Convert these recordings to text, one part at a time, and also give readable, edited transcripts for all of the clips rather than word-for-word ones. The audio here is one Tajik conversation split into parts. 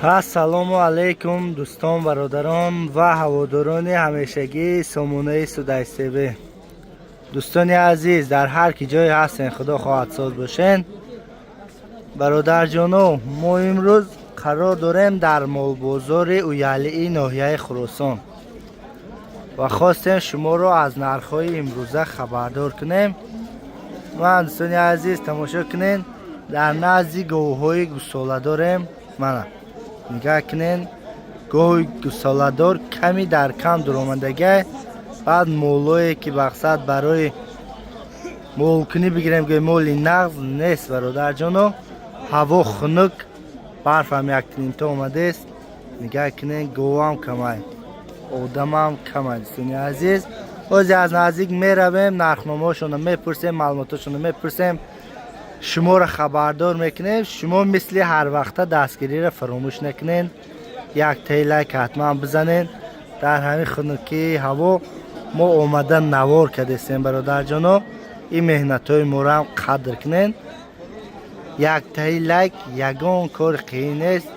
Ассалому алайкум, дӯстон, бародарон ва ҳаводорони ҳамешагии сомонаи Судайств. Дӯстони азиз, дар ҳар ки ҷое ҳастен, худо хоҳад, соз бошен. Бародарҷоно, мо имрӯз қарор дорем дар молбозори Уялии ноҳияи Хуросон ва хостем шуморо аз нархҳои имрӯза хабардор кунем. Ман, дӯстони азиз, тамошо кунен, дар назди говҳои гусола дорем. Мана, нигоҳ кунен, гови гусоладор ками дар кам дуромадагай. Баъд молое ки мақсад барои молкунӣ бигирем, гӯи моли нағз нест, бародарҷоно. Ҳаво хунук, барфам яктинимта омадест. Нигоҳ кунен, говам камай, одамам камай. Дӯстони азиз, ҳози аз наздик меравем, нархномаҳошонро мепурсем, маълумотошонро мепурсем, шуморо хабардор мекунем. Шумо мисли ҳарвақта дастгириро фаромӯш накунен, як таи лайк ҳатман бизанен. Дар ҳамин хунукии ҳаво мо омада навор кардестем, бародарҷоно. Ин меҳнатҳои мороам қадр кунен. Як таи лайк ягон кори қиин нест.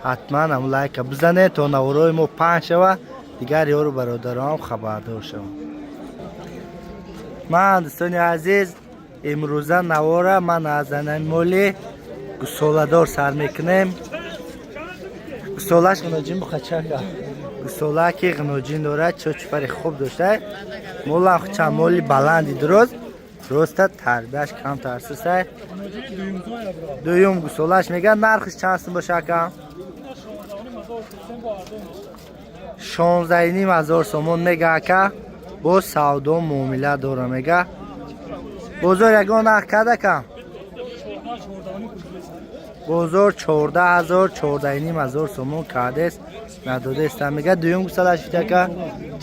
Ҳатман ҳам лайка бизанед, то наворҳои мо паҳн шава, дигар ёру бародароам хабардор шаванд. Ман, дӯстони азиз, имрӯза навора ман аз анами моли гусоладор сар мекунем. Гусолаш ғиноҷин бухачака, гусола ки ғиноҷин дорад, чочупари хуб дошта, молам чанд моли баланди дуроз, роста тарбияш кам тарсисай. Дуюм гусолаш мегӯяд. Нархиш чанд сум боша, ака? 16,5 ҳазор сомон мега, ака. Боз савдо муомила дора, мега. Бозор ягон нарх кард, ака? Бозор 14 ҳазор, 14,5 ҳазор сомон кардест, надодеста, мега. Дуюм гусалаш, ака,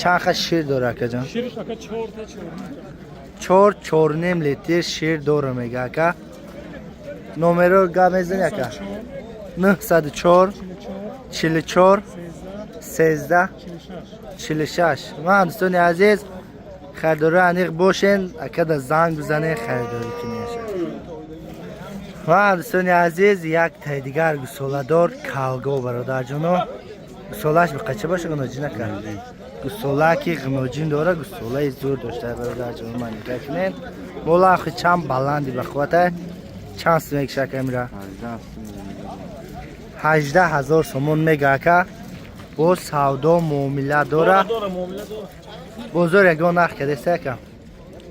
чанд ха шир дора, акаҷон? 4, 4,5 литр шир дора, мега, ака. Номеро гап мезани, ака? 904 44 13 46. Ман, дӯстони азиз, харидори аниқ бошен, акада занг бизанен, харидорӣ кунед. Ман, дӯстони азиз, як тай дигар гусоладор, калго, бародарҷоно. Гусолааш биқача боша, ғиноҷин, ака? Гусола ки ғиноҷин дора, гусолаи зур дошта, бародарҷоно. Ман, нигоҳ кунед, молахи чанд баланди бақуввата. Чанд сум мекиша, ака, мира? 18 ҳазор сомон мега, ака. Боз савдо муомила дора. Бозор ягон нарх кардеста, ака?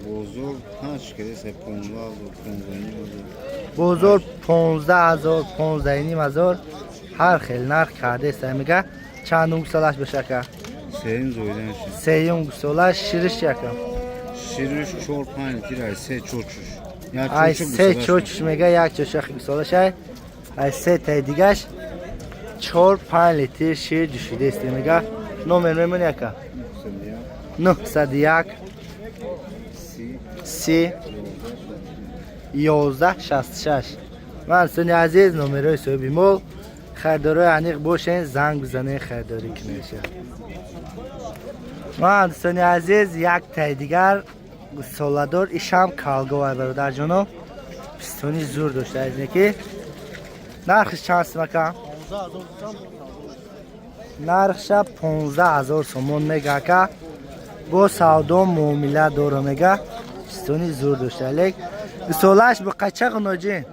Бозор панҷ кардеста, 15 ҳазор, 15,5 ҳазор. Бозор 15 ҳазор, 15,5 ҳазор, ҳар хел нарх кардеста, мега. Чандум гусолаш боша, ака? Сеюм зоиданаш. Сеюм гусолаш. Шириш чи, ака? Шириш 4-5 литр, ай се чочуш. Ай се чочуш, мега, як чошахи гусолашай, ай се таи дигаш 4-5 литр шир ҷӯшидааст, мега. Номер мемони, ака? 901 30 11 66. Ман, дӯстони азиз, номерои соҳиби мол. Харидорои аниқ бошен, занг бизанен, харидорӣ кунед. Ман, дӯстони азиз, як тай дигар гусоладор, ишам калговай, бародарҷоно. Пистони зур дошта аз ки. Нархиш чанд сум, ака? Нархша 15 ҳазор сомон мега, ака. Бо савдо муомила дора, мега. Пистони зур дошта, лек гусолааш биқача, ғиноҷин?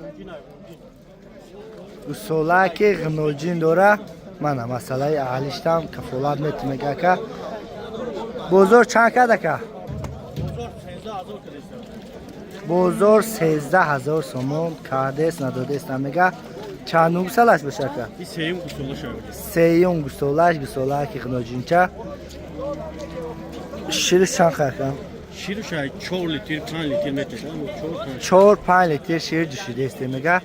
Гусола ки ғиноҷин дора, мана, масъалаи аҳлиштам кафолат мети, мега, ака. Бозор чанд кард, ака? Бозор 13 ҳазор сомон кардест, надодест, мега. Чандум гусолаш боша, ака? Сеюм гусолаш. Гусола ки ғиноҷинча. Шириш чанд ха, ака? Шириш ай 4 литр, 5 литр меташа, аммо 4 5. 4-5 литр шир ҷӯшидааст, мега.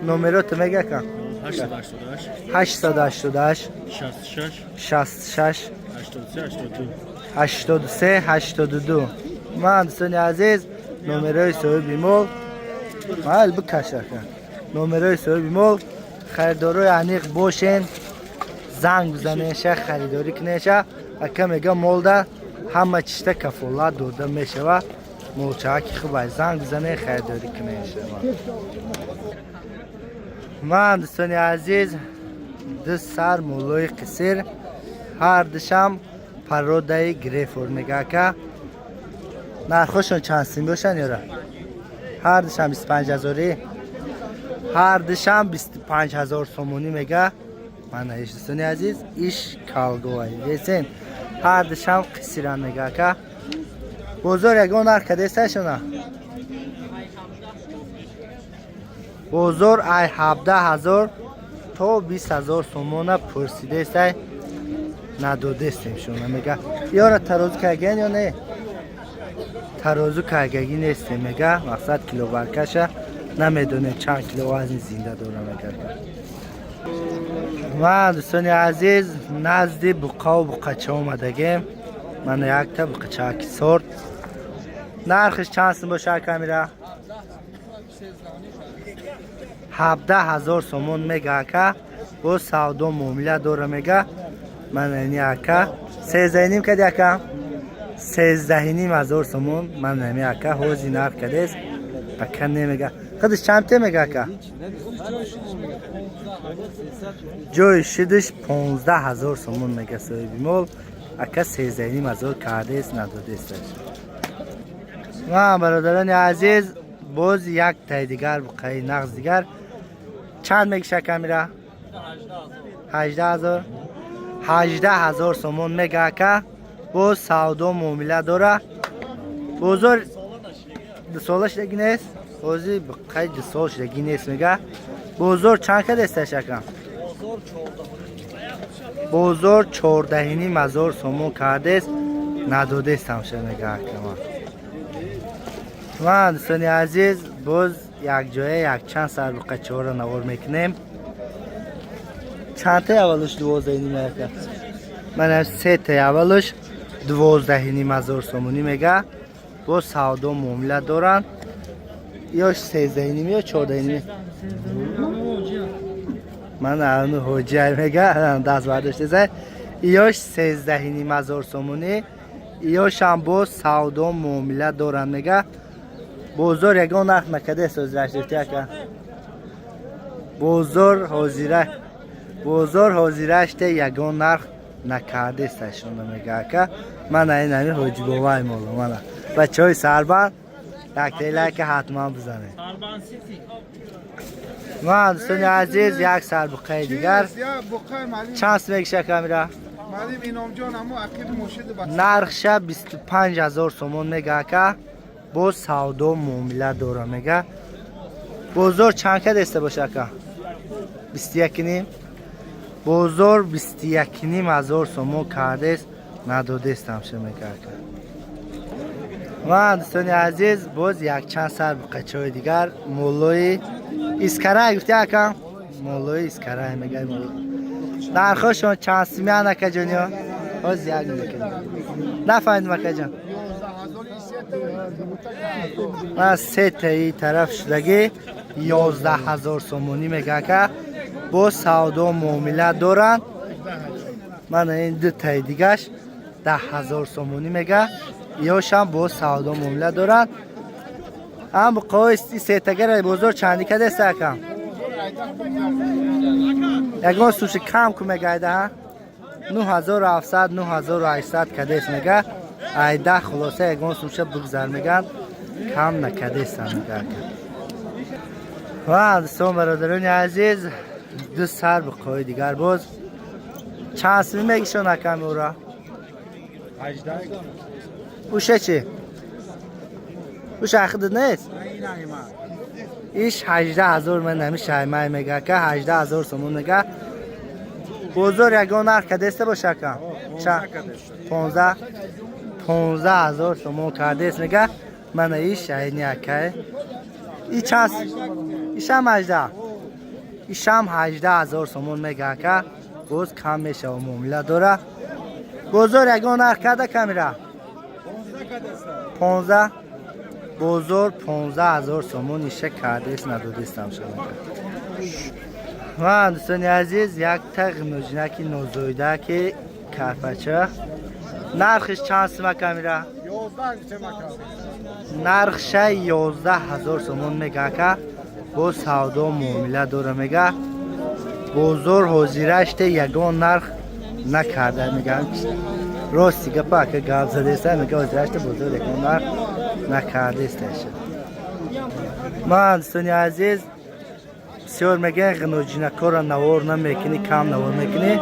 Номерото мега, ака? 888 888 66 66 83 82. 83 82. Ман, дӯстони азиз, номерои соҳиби мол. Майл, бикаш, ака. Номерои соҳиби мол. Харидорои аниқ бошен, занг бизанеша, харидорӣ кунеша. Ака мега, молда ҳама чишта кафолат дода мешава. Молчааки хубай, занг бизане, харидорӣ кунеша. Ман, дӯстони азиз. Ду сар муллои қисир, ҳар душам породаи Грефорд мега ака. Нархошон чанд сим бошанд ёра? Ҳар душам 25 ҳазорӣ, ҳар душам 25 ҳазор сомонӣ мега. Мана иш, дӯстони азиз, иш калговай десен, ҳар душам қисиран мега ака. Бозор ягон нарх кадесташона? Бозор ай 17 ҳазор то 20 ҳазор сомона пурсидестай, надодестем шуна мега. Ёра тарозу карген ё не? Тарозу каргагӣ нестем мега. Мақсад киловаркаша намедонем чанд кило вазни зинда дора мега. Ман, дӯстони азиз, назди буқаву буқача омадагем. Мана якта буқачаки сорт. Нархиш чанд сум боша камира? 17 ҳазор сомон мега ака. Бо савдо муомила дора мега. Мана ини ака 13,5 кади ака, 13,5 ҳазор сомон. Мана ами ака ҳози нарх кадест, ака немега. Худиш чанд те мега ака? Ҷои шидиш 15 ҳазор сомон мега соҳиби мол. Ака 13,5 ҳазор кардест, надодесташ. Ман, бародарони азиз, боз як тай дигар буқаи нағз дигар. Чанд мегиша камира? 18 ҳазор, 18 ҳазор сомон мега ака. Боз савдо муомила дора. Бозор дусола шудагӣ нест, ҳозир буқаи дусол шудагӣ нест мега. Бозор чанд кадесташ ака? Бозор 14,5 ҳазор сомон кардест, надодест ҳамша мега акама. Ман, дӯстони азиз, боз якҷоя якчанд сар буқачаҳоро навор мекунем. Чандтаи аввалуш 12,5 ака? Мана сетаи аввалуш 12,5 ҳазор сомонӣ мега. Боз савдо муомила доранд. Ё 13,5 ё 14,5? Ман ану ҳоҷиай мега, даст бардоштезай. Ёш 13,5 ҳазор сомонӣ, ёшам боз савдо муомила доранд мега. Бозор ягон нарх накардест ҳозираш дифти ака. Бозор ҳозира, бозор ҳозираште ягон нарх накардесташона мега ака. Мана ин ами ҳоҷибовай моло. Мана бачаҳои Сарбанд, яктелака ҳатман бизанед. Ман, дӯстони азиз, як сарбуқаи дигар. Чанд сум мекиша камира? Нархша 25 ҳазор сомон мега ака. Боз савдо муомила дора мега. Бозор чанд кадеста боша ака? 21,5. Бозор 21,5 ҳазор сомон кардест, надодест ҳамша мега ака. Ман, дӯстони азиз, боз якчанд сар буқачаҳои дигар. Моллои Искарай гуфти ака? Моллои Искарай мега. Нархошон чанд сумян акаҷониё? Ҳоз як мекунем. Нафаҳмидим акаҷон. Ман сетаи тараф шудагӣ 11 ҳазор сомонӣ мега ака. Боз савдо муомила доранд. Мана ин дутаи дигаш 10 ҳазор сомонӣ мега. Ёшам боз савдо муомила доранд. Ам буқаҳои сетагара бозор чандӣ кадеста ака? Ягон суши кам ку мега айда 9700, 9800 кадест мега. Айда хулоса ягон сумша бугзар меган, кам накадеста мега ака. Ва дӯстон, бародарони азиз, ду сар буқаҳои дигар боз. Чанд суми мегишон аками ура? Уша чи? Уша ахида нест? Иш 18 ҳазор. Ман ами шаймай мега ака, 18 ҳазор сомон мега. Бозор ягон нарх кадеста боша ака? 15, 15 ҳазор сомон кардест мега. Мана иш айни акай. И чанд? Ишам 18, ишам 18 ҳазор сомон мега ака. Боз кам мешава, муомила дора. Бозор ягон нарх карда камира? 15. Бозор 15 ҳазор сомон иша кардест, надодестам шумо. Ман, дӯстони азиз, якта ғимноҷинаки нозоида ки карпача. Нархиш чанд сума камира? Нархша 11 ҳазор сомон мега ака. Боз савдо муомила дора мега. Бозор ҳозираште ягон нарх накарда мегам. Рости гапа ака гап задеста, мега ҳозираште бозор ягон нарх накардеста. Ман, дӯстони азиз, бисёр мегӯян, ғиноҷинакора навор намекунӣ, кам навор мекунӣ.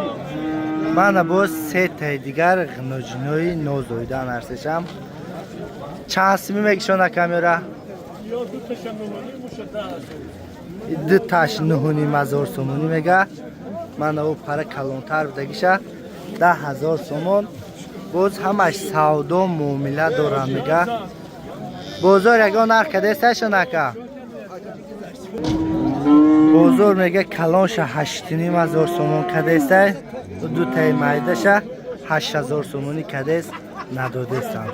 Мана боз сетаи дигар ғиноҷинои нозоидан ҳастешам. Чанд сими мегишона камера? Дуташ 9500 сомонӣ мега. Мана ӯ пара калонтар будагиша 10 000 сомон. Боз ҳамаш савдо муомила дорам мега. Бозор ягон нарх кадесташон, ака? Бозор мега, калонша 8500 сомон кадестай, дутаи майдаша 8000 сомонӣ кадест, надодестам.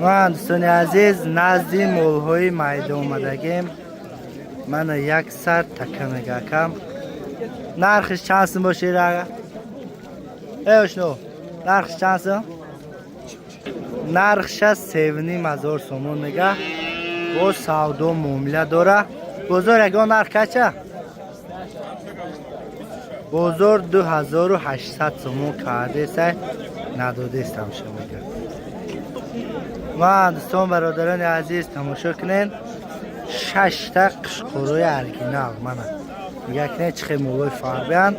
Ман, дӯстони азиз, назди молҳои майда омадагем. Мана як сар така мега, акам. Нархиш чанд сум бошед, ага? Э, ошно, нархиш чанд сум? Нархша 3500 сомон мега. Боз савдо муомила дора. Бозор ягон нарх кача? Бозор 2800 сомон кардесай, надодестам ша мега. Ман, дӯстон, бародарони азиз, тамошо кунед, шашта қишқорои оригинал. Мана нигоҳ кунед, чӣ хел молои фарбеанд.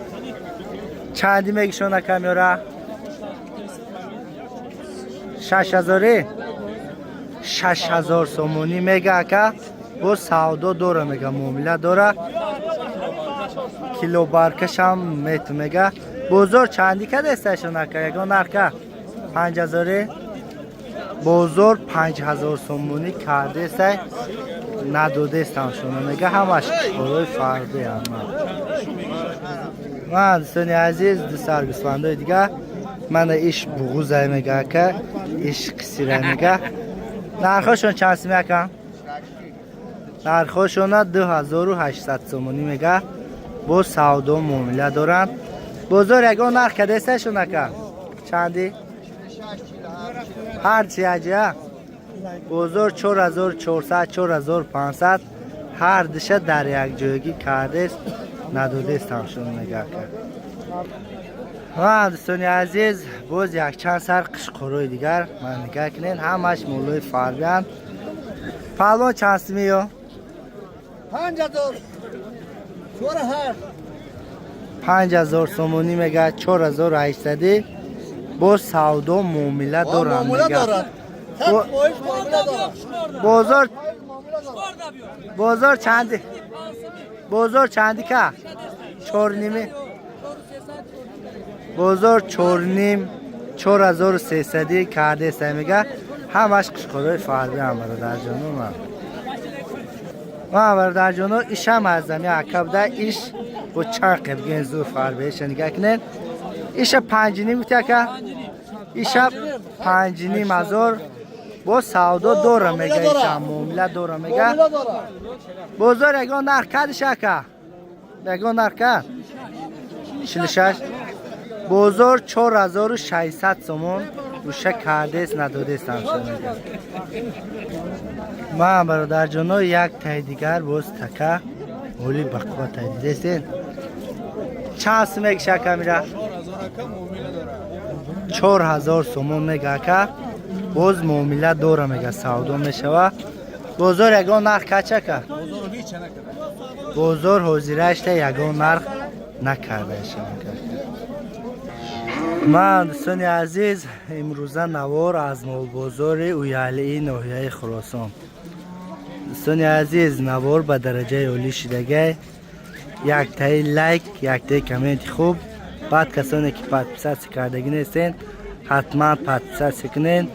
Чанди мегишона камёра? 6000-и? 6000 сомонӣ мега, ака. Боз савдо дора мега, муомила дора. Килобаркашам мету мега. Бозор чандӣ кадесташон, ака, ягон нарха? 5000-и? Бозор 5000 сомонӣ кардесай, надодестам шуно мега. Ҳамаш қишқорои фарбе. Ман, дӯстони азиз, ду сар гӯсфандои дига. Мана иш буғузай мега, ака, иш қисирай мега. Нархошон чанд сими, ака? Нархошона 2800 сомонӣ мега. Боз савдо муомила доранд. Бозор ягон нарх кадесташон, ака? Чанди ҳарчи аҷа? Бозор 4400, 4500 ҳар диша дар якҷоягӣ кардест, надодестам шуно мега, ака. Ва, дӯстони азиз, боз якчанд сар қишқорои дигар. Ман нигоҳ кунед, ҳамаш молои фарбианд. Паҳлвон, чанд сими ё? 5000, 48. 5000 сомонӣ мега, 4800-ӣ. Боз савдо муомила дорам муомила мега. Дорад. 100% муомила дорад. Бозор, бозор чанди? Бозор чанди ка? Чорними? Бозор чорним, 4300-ӣ кардеста мега. Ҳамаш қишқорои фарбиам, бародарҷоно. Ман, бародарҷоно, ишам аз зами ака буда. Иш бо чанд қибген зур фарбеша нигоҳ кунед. Иша 5,5 гуфти, ака? Иша 5500. Бо савдо дора мега, иша муомила дора мега. Муомила дорад. Бозор ягон нарх кардиш, ака? Ягон нарх кард? 46. Бозор 4600 сомон уша кардест, надодестам мега. Ман, бародарҷоно, як тай дигар боз така оли бақувватай дидестен. Чанд сум мегиша, ака, мира? 4000 сомон мега, ака. Боз муомила дора мега, савдо мешава. Бозор ягон нарх качака? Бозор ҳозирашта ягон нарх накардаша. Ман, дӯстони азиз, имрӯза навор аз молбозори Уялии ноҳияи Хуросон. Дӯстони азиз, навор ба дараҷаи олӣ шидагай. Яктаи лайк, яктаи комменти хуб. Баъд касоне ки подписаться кардагӣ нестен, ҳатман подписаться кунен.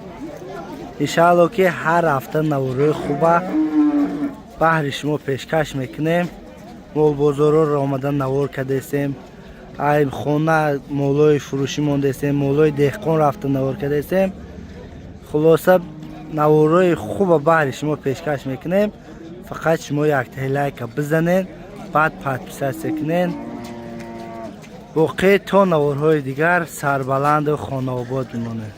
Иншаалло, ки ҳар ҳафта наворҳои хуба баҳри шумо пешкаш мекунем. Молбозорҳоро омада навор кардастем, ай хона молои фурӯшӣ мондастем, молои деҳқон рафта навор кардастем. Хулоса, наворҳои хуба баҳри шумо пешкаш мекунем. Фақат шумо яктаи лайка бизанед, баъд подписаться кунед. Боқӣ то наворҳои дигар сарбаланду хонаобод бимонед.